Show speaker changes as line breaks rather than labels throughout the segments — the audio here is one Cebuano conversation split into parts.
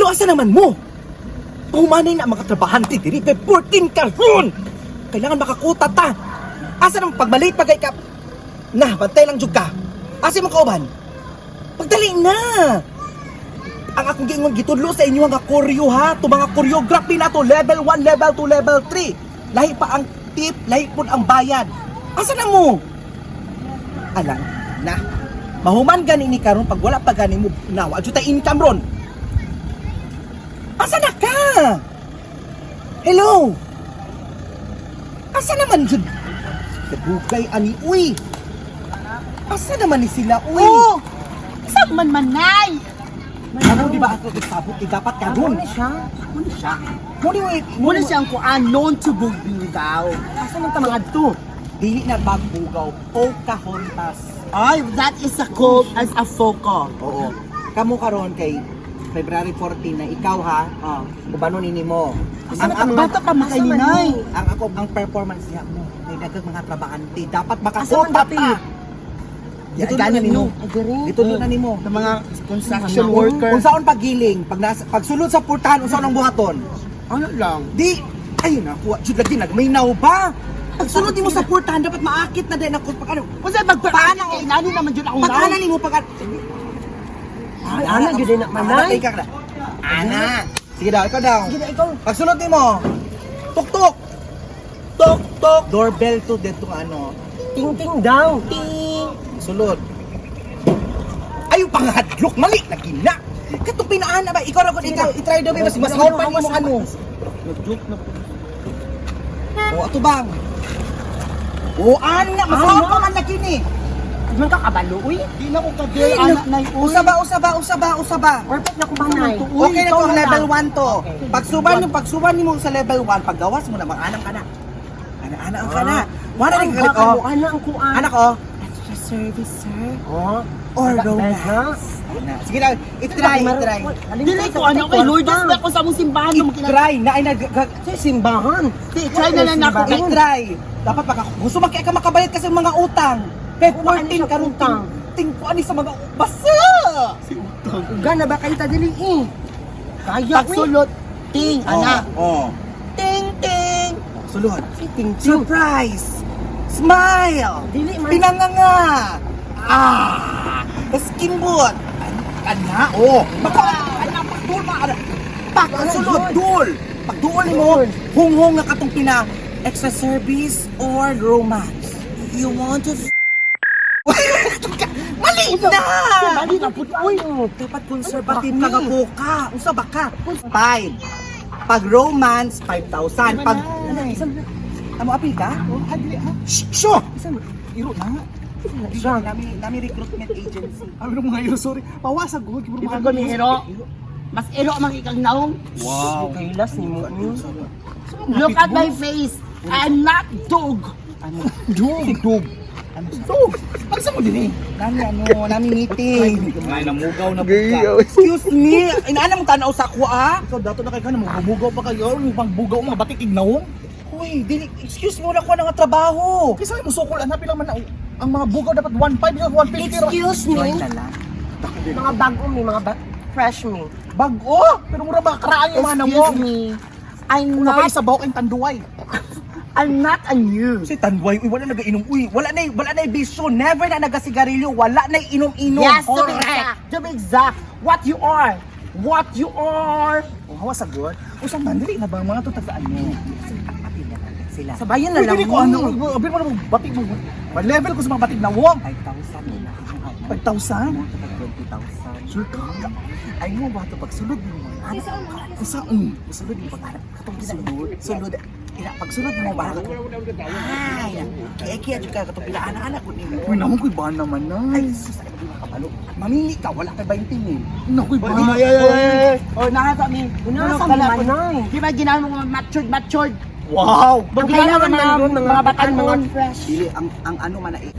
Hello, asa naman mo? Pumanay na ang mga trabahante diri kay 14 karon. Kailangan makakuta ta. Asa naman pagbalit pagay ka? Na, bantay lang jud ka. Asa mo kauban? Pagdali na. Ang akong giingon gitudlo sa inyo nga koryo ha, to mga choreography na to, level 1, level 2, level 3. Lahi pa ang tip, lahi pud ang bayad. Asa na mo? Alang na. Mahuman gani ni karon pag wala pa gani mo na wa jud tay income ron. Asa na ka? Hello? Asa naman jud? Kadugay ani uy. Asa naman ni sila uy?
Oh! Isa man manay!
Ano di ba ako nagsabot eh, dapat karon.
Ano siya? Ano siya?
Muni uy,
Muna siyang kuan, known to bugbigaw.
Asa man ta mga adto? Dili na bagbugaw, Pocahontas.
Ay, that is a called as a foco.
Oo. Kamo karon kay February 14 na ikaw ha.
Oh.
Ubanon nini mo.
Asa na bata pa man kay ninay?
Ang ako ang performance niya mo kay daghang mga trabahante dapat
Asa man
makakota
dapit?
ta. Dito na nimo. Dito na nimo.
Sa mga construction worker.
Unsaon paggiling pag nasa, pagsulod sa purtahan unsaon ang buhaton?
Ano lang?
Di ayun na kuha jud lagi nagmaynaw ba? Pagsulod nimo sa purtahan dapat maakit na din ako pag ano.
Unsa magpaana kay nani naman jud akong
Pag ana nimo pag
Ay, ana, gyud na manay.
Ana, ana. Sige daw, ikaw daw.
Sige na, ikaw.
Pagsulod nimo. Tok tok. Tok tok. Doorbell to dito ano.
Ting-ting daw. Ting.
Sulod. Ay, panghadlok mali na gina. Katong pinaan na ba ikaw ra gud ikaw i-try daw mas mas haupan nimo ano.
Nag-joke na po.
O ato bang. O ana mas
Ana.
haupan man na kini.
Di man ka kabalo, uy.
Di na ko kagay ana nay uy.
Usa ba usa ba usa ba usa ba.
Perfect na kumanay.
Uy,
Okay na
ikaw
to,
na
level
lang.
1 to. Pagsuban yung pagsuban nimo sa level 1, paggawas mo na mag-anang ka na. Ana-ana ang ka na. Wala rin
Ay,
kalit
baka
oh.
mo, ana ang kuan.
Anak oh. Extra service, sir.
Oh.
Or
Best
romance. Ana. Sige lang, i-try, i-try.
Dili ko ano kay Lourdes na ko sa among simbahan mo makilala.
I-try na ay nag
Sa simbahan.
Di, try na lang nako kay
I-try. Dapat maka gusto man kay ka makabayad kasi mga utang. Kay
Oo, ano
14
siya,
karon
utang.
ting ting ani sa mga basa.
Uga na ba kayo ta dili eh. Kaya uy.
Pagsulod ting ana.
Oh.
Ting ting.
Sulod.
Si ting ting.
Surprise! Smile!
Dili man.
Pinanganga! Ah! Skimbot! Ana, oh! Mako, ana, pagdul ma, ana. Pak, ang sulod, dul! Pagduol mo, hunghong na katong pina, extra service or romance. You want to Mali na!
Mali na pud uy.
Dapat conservative ka nga po ka. Unsa ba ka? Five. Pag romance, 5,000. Pag... Amo apil ka? Shh! Sure!
Iro na.
Siya.
Nami, nami recruitment agency.
Ano mga iro sorry. Pawasa gud kay mga ko ni iro. Mas iro man ikang naong.
Wow.
Kailas ni mo.
Look at my face. I'm not dog.
Ano? Dog. Dog. Ano?
Dog. Asa mo dinhi?
Nami ano, nami meeting.
Ay, namugaw na buka.
Excuse me. Inaana mo tanaw sa ako ah.
Ikaw dato na kay ka namugaw pa kayo, yung pangbugaw mga batik ignaong.
Uy, dili, excuse mo na ko nga trabaho.
Kaysa mo sukol ana pila man na ang mga bugaw dapat 1.5 ikaw 150 ra.
Excuse me.
Join na lang.
Mga bago mi, mga fresh mi.
Bag-o, pero mura ba karaan yung mga
Excuse
namong.
me. I'm
Una pa
not
isa bawk ang tanduay.
I'm not a new.
Si Tanduay, uy, wala nagainom. Uy, wala na bisyo. Never na nagasigarilyo. Wala na inom-inom.
Yes, to be exact. To be exact. What you are. What you are.
Oh, hawa sagot. Usang man dili na ba mga to taga ano?
Apil na lang sila.
Sabayan na
Uy,
lang
dili ko
mo.
ano, abin mo na mo batik mo. Ma-level ko sa mga batik na wong.
5,000 na.
5,000?
20,000.
Sure ka?
Ay mo ba ito pagsulod mo mga anak?
Usa
Sulod mo pag anak. Katong sulod. Sulod. Ina pagsulod mo ba katong. Ay, kaya kaya jud ka katong pila anak ko nimo.
Uy, naman ko'y ba naman na.
Ay, sus, ay, di makabalo. Mamili ka, wala kay 20 mil.
Nakoy ba?
Ay, ay, ay, ay. Oh, nasa mi.
Nasa mi manay.
Di ba ginamit mo mga matured, matured?
Wow!
Ang kailangan man doon, mga
mga
bataan, mga
batanon.
fresh.
Dili ang ano man na eh,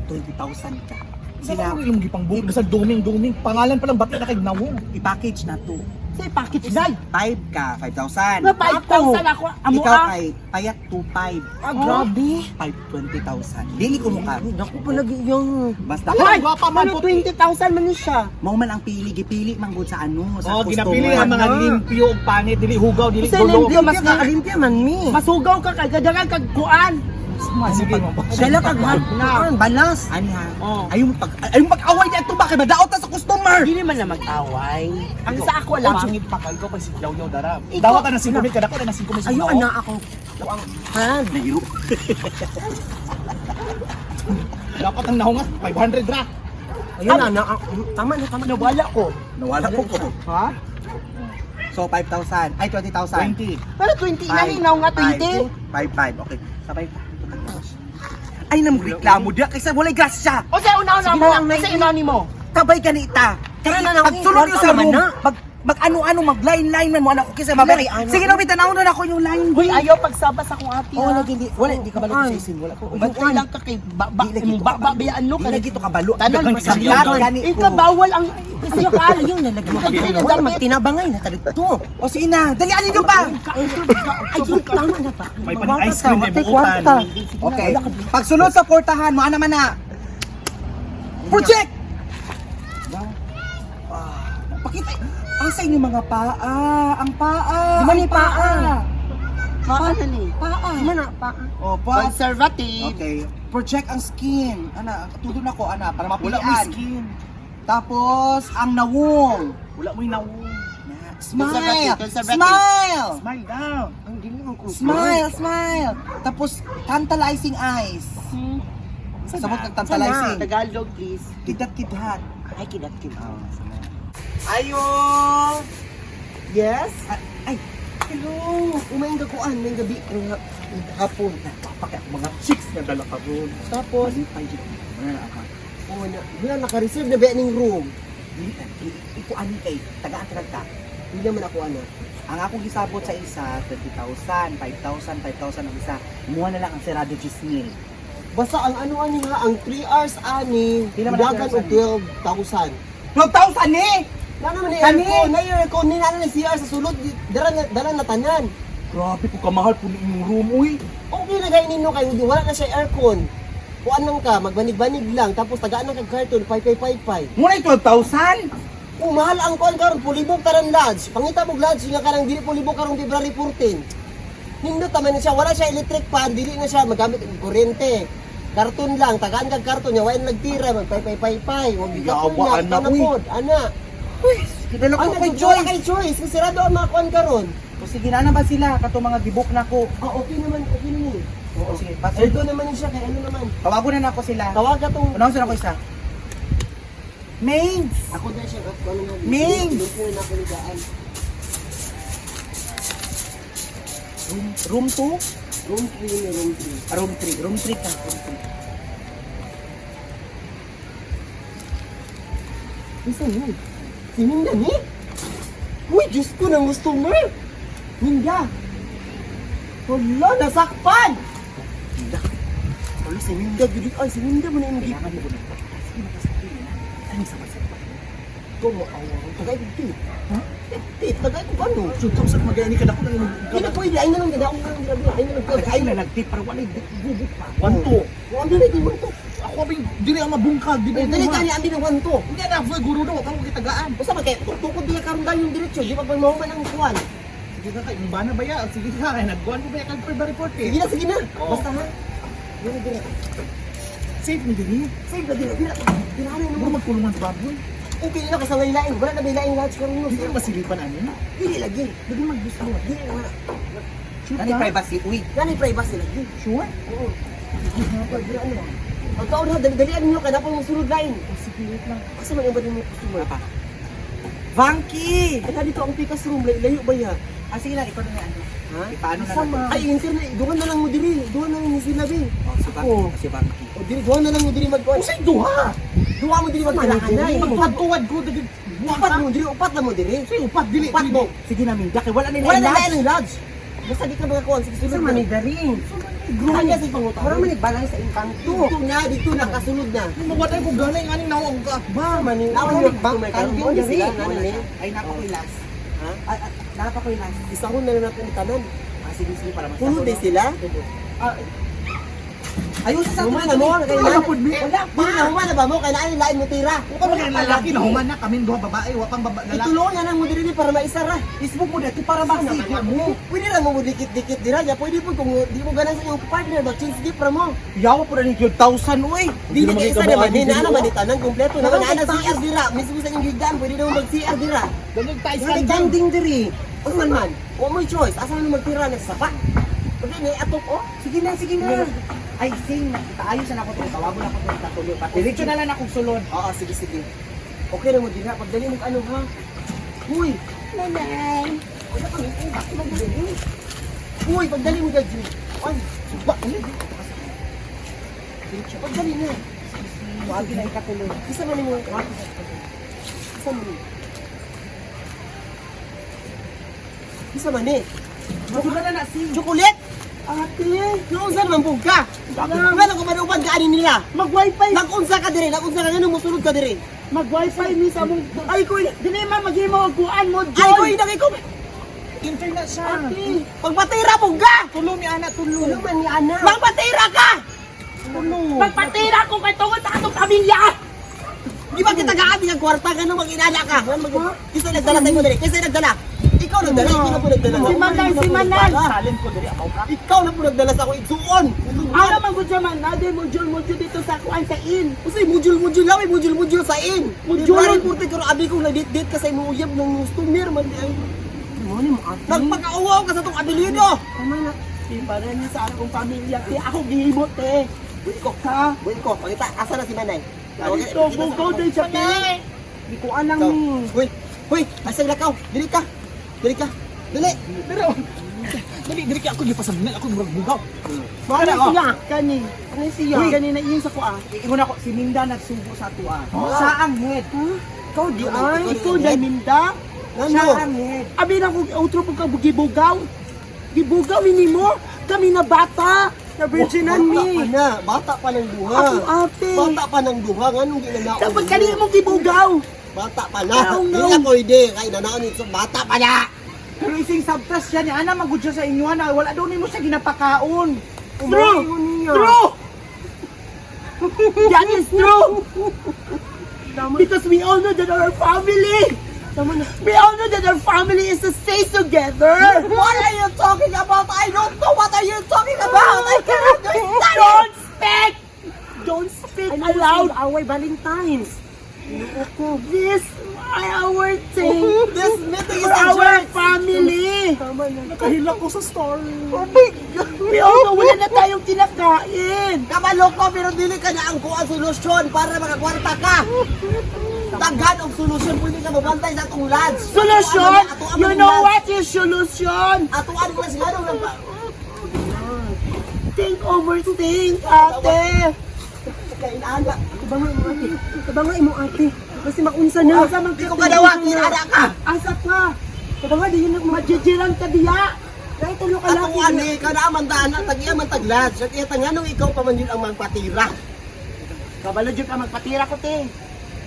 20,000 ka.
Sila mo ilong gipangbuok sa duming-duming. Pangalan pa lang bati na kay nawong.
I-package na to.
Say package day.
5 ka, 5,000.
Na 5,000 ako. Amo
Ikaw
ah.
kay payat 2,500.
Ah, grabe.
5, 20,000. Dili ko mukha.
Naku palagi yung...
Basta
Ay,
ka.
Gwapa man
ano 20,000 man ni siya.
Mao man ang pili, gipili man gud sa ano, sa
Oh,
customer.
ginapili ang mga limpyo ug panit, dili hugaw, dili
Kasi
gulo.
limpyo,
Mas nakalimpya man mi.
Masugaw ka kay kadagan kag kuan.
Sige,
Dala kag hagnan, balas.
Ani ha?
Oh.
Ayaw mo pag ayaw mo pag-away niya ito ba kay madaot ta sa customer.
Dili man na mag-away. Ang sa ako lang.
Sungit pa ka, ikaw pa si Yaw-Yaw Darab.
Ikaw-
Dawat na 5 mil, kada ko na 5 mil.
Ayo ana ako. Han.
Nahiro.
Dapat ang nahungat, 500 ra.
Ayun ana ako. Tama na, tama na.
Nawala ko.
Nawala po ko.
Ha?
So 5,000, ay 20,000.
20.
Pero 20 na ni nga 20.
5, 5, okay. Sabay pa. Ay, namreklamo dia kaysa walay grasya.
O sa una-una
Sige
mo,
na lang,
sa una nimo.
Tabay ganita.
Tara na lang,
Pagsulod
eh,
niyo sa
kwarta naman
room,
na.
mag mag ano-ano, mag line-line man mo anak ko kaysa mabalik.
Ay, ano?
Sige na, bitanaw na ako yung line.
Hoy, ayaw pagsaba sa akong ate.
Oh,
ha?
lagi hindi. Wala, hindi ka balo
Ay.
sa isin. Wala ko.
Bantay lang ka kay ba
Di lagi
imong
to
ba ba
kabalo.
bayaan no
Di lagi to kabalo.
Tanan
Dagan
sa
sa
gani ko.
Ikaw bawal ang physical.
Ayun nalagi.
Ayun,
Wala magtinabangay na talito.
O sige na, dalian niyo pa.
Ayun, tama na pa.
May pan ice cream na
Matay
buutan.
kwarta.
Okay. Pagsulod sa portahan mo, ana man na. Project! Ah, pakita. Asa inyong mga paa? Ang paa.
Di man
ang
ni paa.
Paa na ni.
Paa.
Di man na pa.
O, pa.
Conservative.
Okay. Project ang skin. Ana, tudo na ko, ana, para
Wala
mapilian.
mo skin.
Tapos, ang nawong.
Wala mo nawong.
Na, smile!
Conservative, conservative.
Smile!
Smile down.
Ang dili ang kung
Smile, smile! Tapos, tantalizing eyes. Sabot ng tantalizing.
Tagalog, please.
Kidat-kidhat.
Ay, kidat kidat.
Ayo!
Yes?
Ay,
Hello. Umaing gakuan, may gabi ang hapon.
Pakya mga chicks na dala ka ron.
Tapos,
malipay dyan. Wala na ako.
oh, na, wala naka-reserve na ba ning room?
Dili, iko ani kay tagaan ka ka.
Hindi naman ako ano.
Ang akong gisabot sa isa, 20,000, 5,000, 5,000 ang isa. Muha na lang ang Serrado Gisnil.
Basta ang ano ani ha, ang 3 hours ani,
Pila man ang
dagan
3
og
hours
12,000.
12,000 ni!
Na naman ni
Kani?
aircon, na aircon ni na na CR sa sulod, dala na dala na tanan.
Grabe ko kamahal po inyong room, uy.
Okay na gay ninyo kay wala na siya aircon. Kuan lang ka, magbanig-banig lang tapos tagaan lang kag carton 5555.
Muna yung 12,000?
Oh, mahal ang kuan karon pulibog karon lodge. Pangita mo lodge nga karang dili pulibog karong February 14. Nindot naman na siya, wala siya electric fan, dili na siya magamit og kuryente. Karton lang, tagaan kag karton niya, wain nagtira, mag 5555. Wag
Yawa,
ana
ana, uy.
pod, ana.
Kinala ko
Ana
kay
jud, wala
Joy.
kay choice, kasi sarado ang mga kuan karon.
O sige na na ba sila katong mga gibok na ko.
Ah, okay naman, okay naman.
Oo, sige. Pasunod.
Aircon naman ni siya kay ano naman.
Tawagon na nako sila.
Tawag ka tong
Unahon sila ko isa. Maids!
Ako na siya, ako ano nga.
Mings!
Mings! na ako ni Gaan.
Room 2?
Room 3 ni room 3.
Room 3. Room 3 ka. Room 3.
Isa yun. Si Minda ni? Uy, Diyos ko, nang gusto mo. Minda. Hala, nasakpan!
Minda.
Hala, si Minda, gud. Ay, si Minda mo na yung
Kailangan mo na. Sige, makasakit na. Ano sa masakit?
Ito mo, awa. Tagay ko, tit. Ha? Tit, tagay ko, ano?
Sugtong sa magayani ka na ko na imong
Hindi na pwede, ay na lang, ganda. Ako na lang, grabe. Ay na lang,
Ay na nagtip pero wala gubot pa.
1-2.
Oh, ang dili, di mo to.
Ako abing dili ang mabungkag, di ba?
Eh, dali tani, ang dili, 1-2.
Hindi na ako guro daw, kamo kitagaan.
Basta man, kaya tukod niya karon dayon yung diretso, di pa pag mahuman ang kuwan.
Sige ka kay bana ba ya? Sige ka kay nagkuan ko ba ya kag February 14.
Sige na, sige na.
Oo.
Basta ha. Dili, dili.
Safe ni diri.
Save na, dili, dili. Dili, ano
Mura magkulungan sa baboy.
Okay na kasi may laing. Wala na may laing lahat karon no.
Hindi na masilipan ani.
Dili lagi.
Dili maggusto.
Dili na.
Sure
Nani
ka?
privacy uy.
Nani privacy lagi.
Sure?
Oo. Dili ano. Pagkaon ha, dali-dalian niyo kay dapat mo sulod line.
Sige, wait lang.
Asa man yung ba mo customer?
Pa. Vanky!
Ay dito ang pikas room, layo ba ya?
Ah, sige lang, ikaw na yung ano.
Ha?
Ipaano na
Sama.
natin?
Ay internet, duha na lang mo diri. Duha na lang ni sila be.
Oh, si Vanky.
Oo.
Si Vanky.
O diri duha na lang mo diri magkuan.
Usay duha.
Duha mo diri magkalakanay.
Magtuwad-tuwad ko dili.
Upat mo diri, upat na mo diri.
Say upat dili.
Upat mo.
Sige na, Minda. Kay wala nila
Wala na laing lodge. Basta di ka makakuan sige sulod.
Saan man
na.
ni Daring?
Kanya sa pangutan.
Mura man balay sa engkanto.
Dito na, dito na, kasunod na.
Mawatay ko ganay aning nawong ka.
Ba, man Nawan yung bank
Kanding
Kanding
diri.
sila, na ni.
Ay, napa ko'y last.
Ha?
Ay, ay, napa ko'y last.
Isahon na lang natin ni tanan.
Ah, sige, sige, para mas.
Puno din sila.
Ah, ayun sa
Human na mo, kay
Wala pud mi.
Wala pa. Dili na human na ba mo kay naa lain mo tira.
Wa pa man lalaki na human na kaming duha babae, wa pang baba lalaki.
Itulong na lang mo diri ni para maisara.
Isbog mo dito para masigo mo.
Pwede ra mo mo dikit-dikit dira ya. Pwede po kung di mo ganan sa iyong partner, mag-change gift ra mo.
Yawa po na ni 12,000 uy.
Dili kay isa naman ni naa naman ni tanan kompleto naman naa na CR dira. Mismo sa inyong gigdaan pwede na mo mag-CR dira.
Dagdag tayo sa
Wala kanding diri.
Unsa man man, wa mo choice. Asa man magtira na sa sapa? Pwede ni atok oh.
Sige na, sige na. Ay, sing, ayos na ako to. Tawagon ako to katulo. Diretso na lang akong sulod.
Oo, sige sige. Okay na mo dira pagdali mo ano ha. Uy,
Nanay.
wala kami eh, bakit mo dili? Uy, pagdali mo gaji. Ay, suba. Pagdali na.
Wag na ikatuloy.
Isa man mo. Isa man ni. Isa man ni.
Masuga na na, sing.
Chocolate!
Ate,
Naunsa naman pug ka? Wala ko manuban ka ani nila.
mag-wifi.
Nagunsa ka dire, nagunsa ka nganong mosulod ka dire.
Mag-wifi ni sa mong
Ay ko
Dili man maghimo og kuan mo
ay ko
John.
inang ikaw.
Internet siya.
Ate,
Pagpatira pug ka.
Tulo mi ana, tulo.
Tulo man ni ana. Magpatira ka.
Magpatira ko kay tungod sa atong pamilya.
Di ba kita gaati ang kwarta ka nung mag-inala ka? Kisa nagdala sa imo dire, kisa nagdala. Ikaw nagdala, ikaw na po nagdala.
Si Manay, si Manay.
Talent ko diri abaw ka.
Ikaw na po nagdala sa ako igsuon.
Ano man gud siya man, nade mo John mo dito sa kuan sa in.
Usay mujul-mujul lang, may mujul-mujul sa in.
Mujul.
February 14 karon abi kong nag-date ka sa imong uyab ng customer man di ay.
Mo ni mo ate.
Nagpakauwaw ka sa tong abilido.
Tama na.
Di para ni sa akong pamilya, te ako gihimo te.
Buhi ko.
Ha?
Buhi ko. Pakita asa na si Manay.
Dito bugaw din siya te.
Di ko alam
Ikaw.
ni.
Hoy, hoy, asa lakaw? Dili ka. Dili ka. Dili.
Pero dali diri kay ako gipasamnan ako murag bugaw.
Kani
oh.
siya, kani.
Ano siya?
Uy, kani na iyon sa kuan.
Ingon ako, si Minda nagsubo sa atua. Siya ang head.
Ikaw di ay.
Ikaw na Minda.
Siya
Nano?
ang head.
Abi na kog outro pug ka gibugaw. Gibugaw minimo kami na bata.
Na virginan
Bata pa
mi.
na, bata pa ng duha.
Ako ate.
Bata pa ng duha nganong ginanaon.
Dapat kani mo gibugaw.
Bata pa na.
Ayaw, no.
Dili na pwede kay nanaon ito bata pa na.
Pero ising sabtas siya ni Ana magud siya sa inyo na wala daw nimo siya ginapakaon.
True. True. That is true. Because we all know that our family, we all know that our family is to stay together.
What are you talking about? I don't know what are you talking about. I cannot understand.
Don't speak. Don't speak aloud.
Away Valentine's.
This our thing.
This meeting is
For our
adjourned.
family.
Tama na.
Nakahilak ko sa story.
Oh my God. We all know wala na tayong kinakain.
Kabalo ko pero dili ka na ang kuha solusyon para makakwarta ka. Daghan og solusyon pwede ka mabantay sa atong lads.
Solusyon?
Atuan man
You
ang
know
lads.
what is solution?
Atuan ko na sila nung nagpa.
Think overthink, ate.
Kainana.
Tabanga imo ate. Tabanga imo ate. Basta makunsa na.
Asa man
Di ko kadawat, inana ka.
Asa ka?
Tabanga di yun
Majijiran ka diya.
Dahil tulo ka laki.
Atuan eh, kada man daan at tagiya man taglads. At iya tanganong ikaw pa man yun ang magpatira.
Kabalo jud ka magpatira ko, te.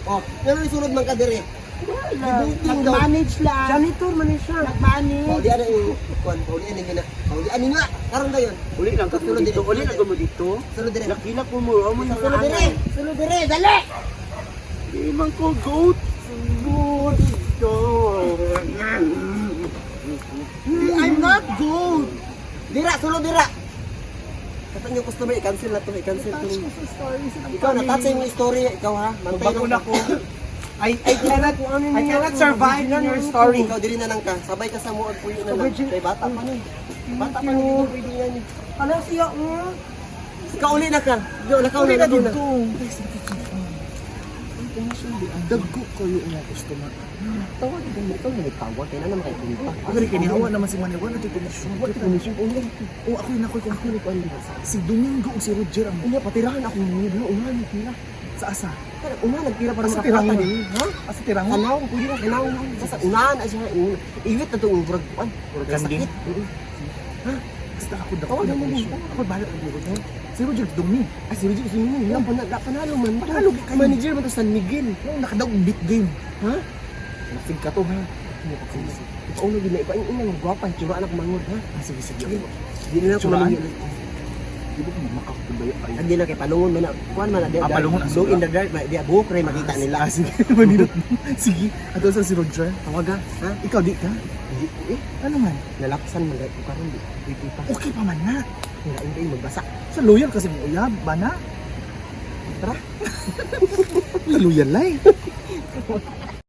Oh, ngano isulod man ka dire? Gibuting daw.
Nag-manage lang.
Janitor man ni siya.
Nag-manage.
Paulian na yung kuan, paulian na yun na. Paulian na karon dayon.
Uli lang
ka mo dito,
uli lang ka mo dito.
Sulod dire.
Nakila ko mo, amo na
Sulod dire. Sulod dire, dali.
Di man ko goat. Good.
I'm not gold. Dira, sulod dira. Katang yung customer, i-cancel na to, i-cancel to. Ikaw na touch sa imong story, ikaw ha. Mantay
Bago
lang
na ko. I cannot survive in your story.
Ikaw diri na lang ka. Sabay ka sa muog puyo na lang. Kay bata pa ni. Bata pa ni, hindi pwede yan.
Ala siya. Mm.
Ikaw uli na ka. Yo, lakaw na,
Uli na
lakaw na.
dito. Dagko kayo ang customer.
Tawag din ikaw na nagtawag kay na naman kay kumita.
Agari kay nihawa naman si Manny, wala to komisyon. Wala to komisyon. Oh, ako yun, ako yun, ako yun. Si Domingo o si Roger ang
Unya patirahan ako niya, bro. Una nagtira.
sa asa.
Pero una nagtira para
Asa
makakata
tirangon?
ni. Ha?
Asa tirangon?
Kanaw, pwede na kanaw. Basta unahan ay siya. Iwit na itong murag kuan. Murag
Kanding?
kasakit. Ha?
Basta ako dako
Tawag
na
na mo.
komisyon.
Ako bahala og mo.
Si Roger Dumi.
Ah, si Roger Dumi. Wala pa na panalo man to.
Panalo gyud kayo.
Manager man to San Miguel.
Nung nakadaog beat game.
Ha?
Nasig ka to ha.
Ipauno gid na ipaing ina ng gwapa tsura anak mangod ha.
Ah, sige, sige.
Di na ako
Tsuraan?
maningil.
Di ba kung makakabaya kayo?
Hindi na kay palungon man na. Kuan man na di.
Ah, palungon ang
Glow
sura.
in the dark, di buhok ray makita nila.
Ah, sige. Manilot. Sige. Ato sa si Roger.
Tawaga, ha?
Ikaw di ka?
Hindi ko eh.
Ano man?
Nalapsan man ko karon di. Di pa.
Okay pa man na.
Lain kay magbasa.
Sa loyal kasi mo uyab, bana.
Tara.
Loyal lay.